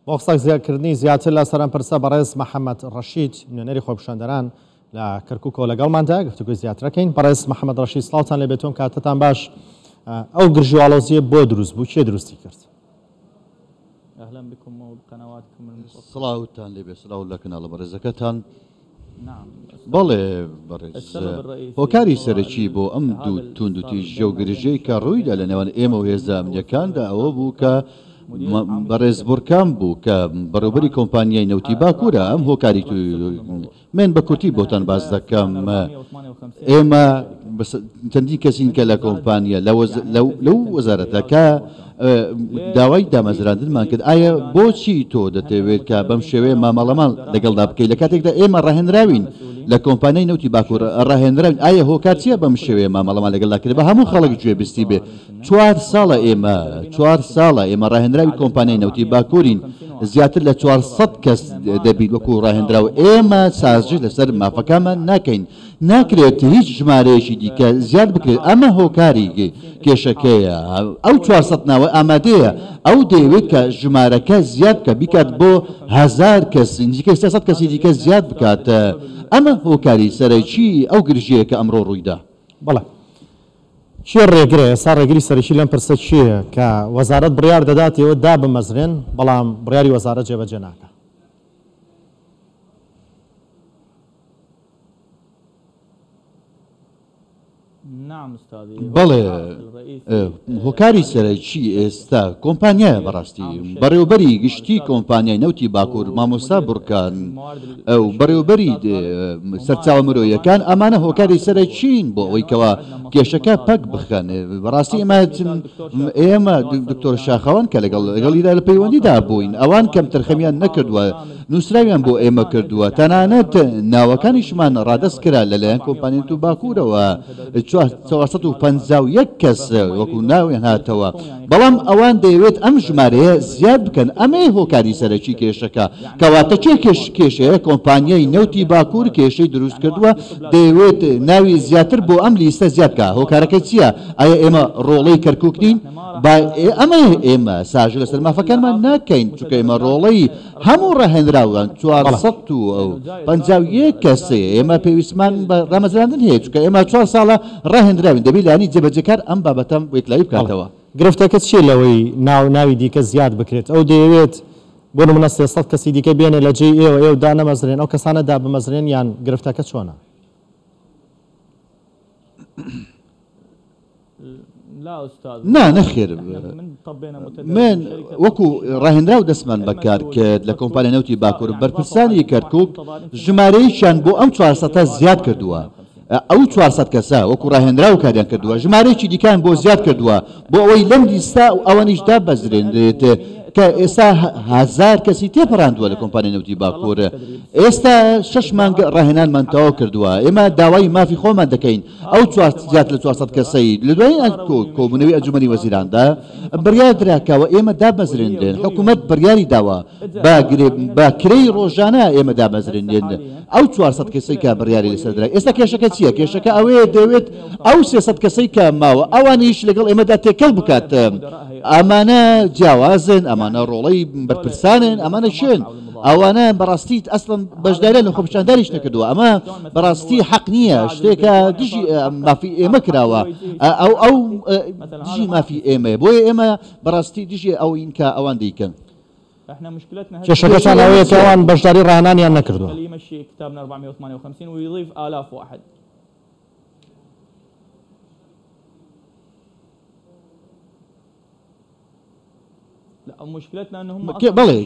بۆ قسەکردنی زیاتر لەسەر ئەم پرسە بەڕێز محەممەد ڕەشید نوێنەری خۆپیشاندەران لە کەرکووکەوە لەگەڵماندا گفتوگۆی زیاترەکەین. بەڕێز محەممەد ڕەشید سڵاوتان لێ بێتۆم کاتتان باش. ئەو گرژی و ئاڵۆزییە بۆ دروست بوو؟ کێ دروستی کرد؟ سڵاوتان لێبێ سڵاو لە کەناڵە بەڕێزەکەتان. بەڵێ بەڕێز، هۆکاری سەرەکی بۆ ئەم دوو توندوتیژیە و گرژیەی کە ڕوویدا لە نێوان ئێمە و هێزە ئەمنیەکاندا ئەوە بوو کە بەڕێز بورکان بوو کە بەڕێوبەری کۆمپانیای نەوتی باکوورە ئەم هۆکاری من بە کورتی بۆتان باس دەکەم ئێمە چەندین کەسین کە لە کۆمپانیا لەو وەزارەتە کە داوای دامەزراندنمان کرد، ئایا بۆچی تۆ دەتەوێت کە بەم شێوەیە مامەڵەمان لەگەڵدا بکەیت لە کاتێکدا ئێمە ڕاهێنراوین لە کۆمپانیای نەوتی باکوور ڕاهێنراوین، ئایا هۆکار چییە بەم شێوەیە مامەڵەمان لەگەڵدا کرد؟ با هەموو خەڵک گوێبیستی بێ چوار ساڵە ئێمە چوار ساڵە ئێمە ڕاهێنراوی کۆمپانیای نەوتی باکوورین زیاتر لە 400 کەس دەبین وەکو ڕاهێنراو ئێمە سازش لەسەر مافەکانمان ناکەین ناکرێت هیچ ژمارەیەکی دیکە زیاد بکرێت، ئەمە هۆکاری کێشەکەیە، ئەو 400 ناوە ئامادەیە، ئەو دەیەوێت کە ژمارەکە زیاد بکات، بیکات بۆ هەزار کەس، نزیکەی 300 کەسی دیکە زیاد بکات، ئەمە هۆکاری سەرەکی ئەو گرژییەیە کە ئەمڕۆ ڕوویدا. بەڵێ. کێ ڕێگرە؟ ئێستا ڕێگری سەرەکی لەم پرسە کێیە کە وەزارەت بڕیار دەدات ئێوە دابمەزرێن، بەڵام بڕیاری وەزارەت جێبەجێ ناکا؟ بەڵێ هۆکاری سەرەکی ئێستا کۆمپانیایە بەڕاستی بەڕێوبەری گشتی کۆمپانیای نەوتی باکوور مامۆستا بورکان و بەڕێوبەری سەرچاوە مرۆیەکان ئەمانە هۆکاری سەرەکین بۆ ئەوەی کەوا کێشەکە پەک بخەن بەڕاستی ئێمە ئێمە دکتۆر شاخەوان کە لەگەڵ لەگەڵیدا لە پەیوەندیدا بووین ئەوان کەمتەرخەمیان نەکردووە نووسراویان بۆ ئێمە کردووە، تەنانەت ناوەکانیشمان ڕادەست کرا لەلایەن کۆمپانیای نەوت باکوورەوە، 451 کەس وەکو ناویان هاتەوە، بەڵام ئەوان دەیەوێت ئەم ژمارەیە زیاد بکەن، ئەمەیە هۆکاری سەرەکی کێشەکە، کەواتە کێ کێشەیە، کۆمپانیای نەوتی باکوور کێشەی دروست کردووە، دەیەوێت ناوی زیاتر بۆ ئەم لیستە زیاد بکات، هۆکارەکەی چییە؟ ئایا ئێمە ڕۆڵەی کەرکووک نین؟ با ئەمەیە ئێمە ساژە لەسەر مافەکانمان ناکەین، چونکە ئێمە ڕۆڵەی هەموو ڕاهێنراوان 451 کەس ئێمە پێویستمان بە ڕامەزراندن هەیە چونکە ئێمە چوار ساڵە ڕاهێنراوین دەبی لایەنی جێبەجێکار ئەم بابەتەم یەکلایی بکاتەوە. گرفتەکە چییە لەوەی ناو ناوی دیکە زیاد بکرێت؟ ئەو دەیەوێت بۆ نمونە 300 کەسی دیکە بێنێ لە جێی ئێوە، ئێوە دانەمەزرێن، ئەو کەسانە دابمەزرێن یان گرفتەکە چۆنە؟ نا نەخێر من وەکو ڕاهێنراو دەستمان بەکار کرد لە کۆمپانیای نەوتی باکوور بەرپرسانی کەرکوک ژمارەیەکیان بۆ ئەم چوارسەتە زیاد کردووە ئەو 400 کەسە وەکو ڕاهێنراو کاریان کردووە ژمارەیەکی دیکان بۆ زیاد کردووە بۆ ئەوەی لەم لیستە ئەوانیش دابەزرێنرێت کە ئێستا هەزار کەسی تێپەڕاندووە لە کۆمپانیای نەوتی باکوور ئێستا شەش مانگ ڕاهێنانمان تەواو کردووە ئێمە داوای مافی خۆمان دەکەین ئەو زیاتر لە 400 کەسەی لە دوایین کۆبوونەوەی ئەنجومەنی وەزیراندا بڕیار درا کەوە ئێمە دابمەزرێنرێن، حکومەت بڕیاری داوە بە کرێی ڕۆژانە ئێمە دابمەزرێنرێن، ئەو 400 کەسەی کە بڕیاری لەسەر درا. ئێستا کێشەکە چییە؟ کێشەکە ئەوەیە دەیەوێت ئەو 300 کەسەی کە ماوە ئەوانیش لەگەڵ ئێمەدا تێکەڵ بکات. ئەمانە جیاوازن، ئەمانە ڕۆڵەی بەرپرسانن، ئەمانە کێن؟ ئەوانە بەڕاستی ئەسڵەن بەشداریان لە خۆپیشاندانیش نەکردووە ئەمە بەڕاستی حەق نییە شتێکە دژی مافی ئێمە کراوە ئەو ئەو دژی مافی ئێمەیە بۆیە ئێمە بەڕاستی دژی ئەوین کە ئەوان دەیکەن. کێشەکەتان ئەوەیە کە ئەوان بەشداری ڕاهێنانیان نەکردووە. بەڵێ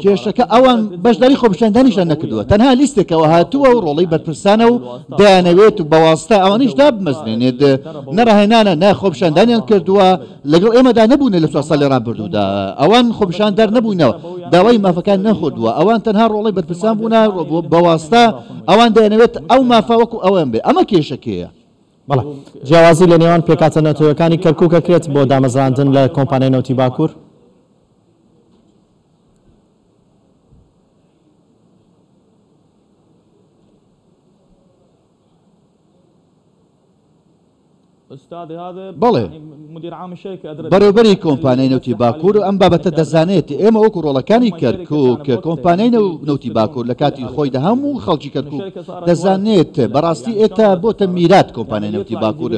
کێشەکە ئەوان بەشداری خۆپیشاندانیشیان نەکردووە تەنها لیستێکەوە هاتووە و ڕۆڵی بەرپرسانە و دەیانەوێت و بەواستە ئەوانیش دابمەزرێنێت نە ڕاهێنانە نە خۆپیشاندانیان کردووە لەگەڵ ئێمەدا نەبوونە لە چوار ساڵی ڕابردوودا ئەوان خۆپیشاندەر نەبوونەوە داوای مافەکان نەخوردووە ئەوان تەنها ڕۆڵی بەرپرسان بوونە بەواستە ئەوان دەیانەوێت ئەو مافە وەکو ئەویان بێ ئەمە کێشەکەیە. بەڵێ. جیاوازی لە نێوان پێکهاتە نەتەوەیەکانی کەرکوک ئەکرێت بۆ دامەزراندن لە کۆمپانیای نەوتی باکوور؟ بەڵێ. بەڕێوەبەری کۆمپانیای نەوتی باکوور ئەم بابەتە دەزانێت، ئێمە وەکو ڕۆڵەکانی کەرکووک، کۆمپانیای نەوتی باکوور لە کاتی خۆیدا هەموو خەڵکی کەرکووک دەزانێت، بەڕاستی ئێتا بۆتە میرات کۆمپانیای نەوتی باکوور،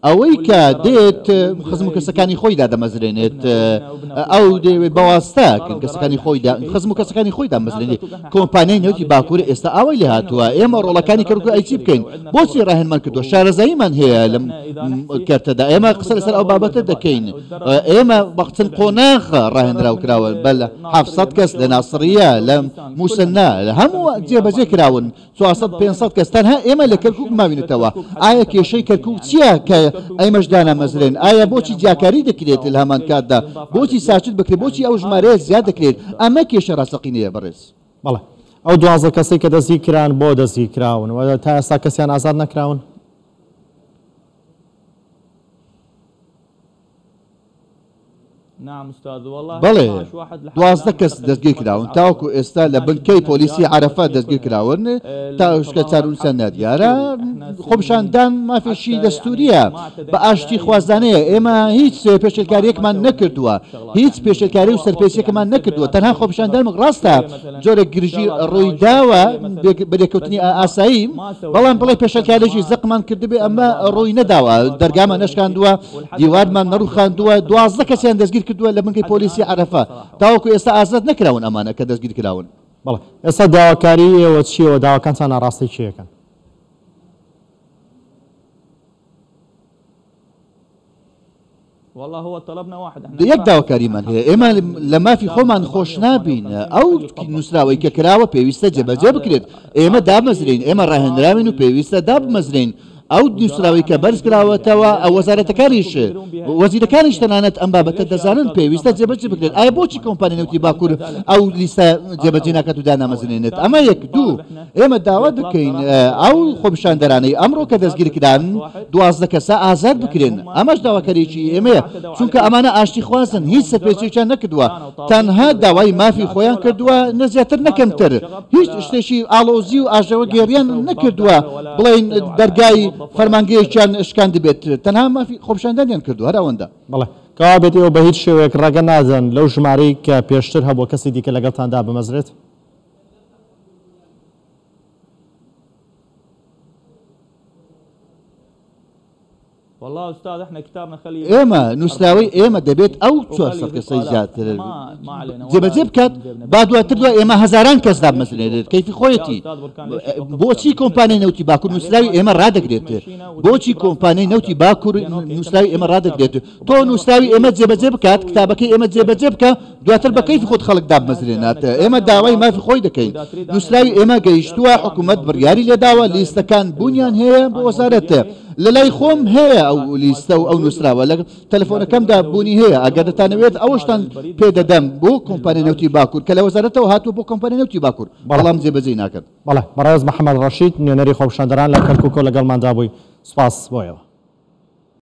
ئەوەی کە دێت خزم و کەسەکانی خۆی دادەمەزرێنێت، ئەو دەیەوێت بە واستە کەسەکانی خۆی خزم و کەسەکانی خۆی دامەزرێنێت، کۆمپانیای نەوتی باکوور ئێستا ئاوای لێهاتووە، ئێمە ڕۆڵەکانی کەرکووک ئەی چی بکەین؟ بۆچی ڕاهێنمان کردووە؟ شارەزاییمان هەیە لەم کەرتەدا، ئێمە قسە لەسەر ئەو بابەتە دەکەین، ئێمە بە چەند قۆناغ ڕاهێنراو کراوە، بە 700 کەس لە ناسڕیە، لە موسەننا، هەموو جێبەجێ کراون، 400 500 کەس تەنها ئێمە لە کەرکوک ماوینەتەوە، ئایا کێشەی کەرکوک چییە کە ئێمەش دانامەزرێن؟ ئایا بۆچی جیاکاری دەکرێت لە هەمان کاتدا؟ بۆچی ساچت بکرێت؟ بۆچی ئەو ژمارەیە زیاد دەکرێت؟ ئەمە کێشە ڕاستەقینەیە بەڕێز. بەڵێ ئەو 12 کەسەی کە دەستگیرکران بۆ دەستگیرکراون و تا ئێستا کەسیان ئازاد نەکراون؟ بەڵێ، 12 کەس دەستگیرکراون، تاوەکو ئێستا لە بنکەی پۆلیسی عەرەفە دەستگیرکراون، تا ئەوشکە چارەنووسیان نادیارە. خۆپیشاندان مافێکی دەستوورییە، بە ئاشتیخوازانەیە، ئێمە هیچ پێشێلکارییەکمان نەکردووە، هیچ پێشێلکاری و سەرپێچیەکەمان نەکردووە، تەنها خۆپیشاندان ڕاستە جۆرێک گرژی ڕوویداوە بەرێککەوتنی ئاسایی، بەڵام بڵێ پێشێلکاریی زەقمان کردبێ ئەمە ڕووی نەداوە، دەرگامان نەشکاندووە، دیوارمان نەڕووخاندووە، 12 کەسیان دەستگیر کردووە لە بنکەی پۆلیسی عەرەفە، تاوەکو ئێستا ئازاد نەکراون ئەمانە کە دەستگیر کراون. بەڵێ ئێستا داواکاری ئێوە چییە و داواکانتان ئاڕاستەی کێ ئەکەن؟ یەک داواکاریمان هەیە، ئێمە لە مافی خۆمان خۆش نابین، ئەو نووسراوەی کە کراوە پێویستە جێبەجێ بکرێت، ئێمە دابمەزرێین، ئێمە ڕاهێنراوین و پێویستە دابمەزرێین، ئەو نووسراوەی کە بەرزکراوەتەوە، ئەو وەزارەتەکانیش، وەزیرەکانیش تەنانەت ئەم بابەتە دەزانن، پێویستە جێبەجێ بکرێت. ئایا بۆچی کۆمپانیای نەوتی باکوور ئەو لیستە جێبەجێ ناکات و دانامەزرێنێت؟ ئەمە یەک. دوو، ئێمە داوا دەکەین ئەو خۆپیشاندەرانەی ئەمڕۆ کە دەستگیرکران 12 کەسە ئازاد بکرێن، ئەمەش داواکاریی ئێمەیە، چونکە ئەمانە ئاشتیخوازن، هیچ سەرپێچییەکیان نەکردووە، تەنها داوای مافی خۆیان کردووە، نە زیاتر نە کەمتر، هیچ شتێکی ئاڵۆزی و ئاژاوەگێڕیان نەکردووە بڵێین دەرگای فەرمانگەیەکیان شکاندبێت، تەنها مافی خۆپیشاندانیان کردووە، هەر ئەوەندە. بەڵێ، کەوابێت ئێوە بە هیچ شێوەیەک ڕێگە نادەن لەو ژمارەی کە پێشتر هەبووە کەسی دیکە لەگەڵتان دابمەزرێت؟ ئێمە نووسراوەی ئێمە دەبێت ئەو 400 کەسەی زیاتر جێبەجێ بکات با دواتر دوای ئێمە هەزاران کەس دابمەزرێنێت کەیفی خۆیەتی بۆچی کۆمپانیای نەوتی باکوور نووسراوی ئێمە ڕادەگرێت بۆچی کۆمپانیای نەوتی باکوور نووسراوی ئێمە ڕادەگرێت تۆ نووسراوی ئێمە جێبەجێ بکات کتابەکەی ئێمە جێبەجێ بکە دواتر بە کەیفی خۆت خەڵک دابمەزرێنات ئێمە داوای مافی خۆی دەکەین نووسراوی ئێمە گەیشتووە حکوومەت بڕیاری لێداوە لیستەکان بوونیان هەیە بۆ وەزارەت لەلای خۆم هەیە ئەو لیستە و ئەو نووسراوە لە تەلەفۆنەکەمدا بوونی هەیە ئەگەر دەتانەوێت ئەوەشتان پێ دەدەم بۆ کۆمپانیای نەوتی باکوور کە لە وەزارەتەوە هاتووە بۆ کۆمپانیای نەوتی باکوور بەڵام جێبەجێی ناکەن. بەڵێ بەڕێز محەمەد ڕەشید نوێنەری خۆپیشاندەران لە کەرکوکەوە لەگەڵماندا بووی سوپاس بۆ ئێوە.